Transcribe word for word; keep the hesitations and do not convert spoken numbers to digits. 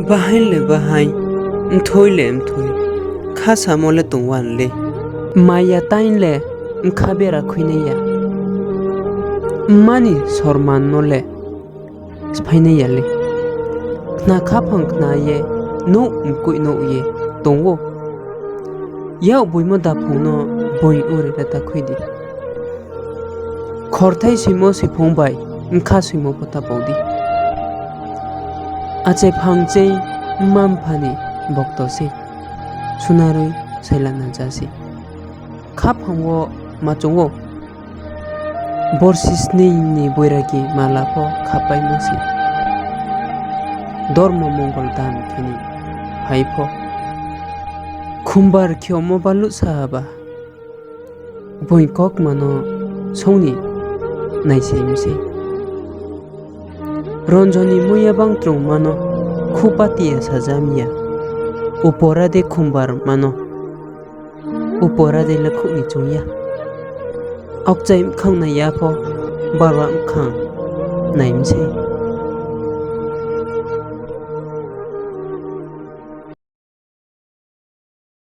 Bahaing le bahaing, mthoi le mthoi, kha samo le tong wan le. Maya taing le bkha bera khuinai ya, mma ni sorman no le sphainai ya le. Khna khaphang khna ye, nouh mkoih nouh ye tong ou. Yak boimo daphung no boing uri le ta khui di. Khorthai soimo soiphung bai bkha soimo pho ta pau di. Achai phang chei mma mpha ni bokto sei, sunaroi sailana ja sei. Khaphang wo ma choung ou, borsi sning ni boiragi mala pho khapaimo se. Dormo mongol dam khe ni phai pho, khumbar kheomo baluhsa ba, boing kokma no song ni naisai mi sei. Ronjoni muiya bangtrungma no khu patiya saja mi ya, upora de khumbarma no upora de le khouh ni choung ya. Aokchai mkhang nai ya pho, barwa mkhang nai mi sei.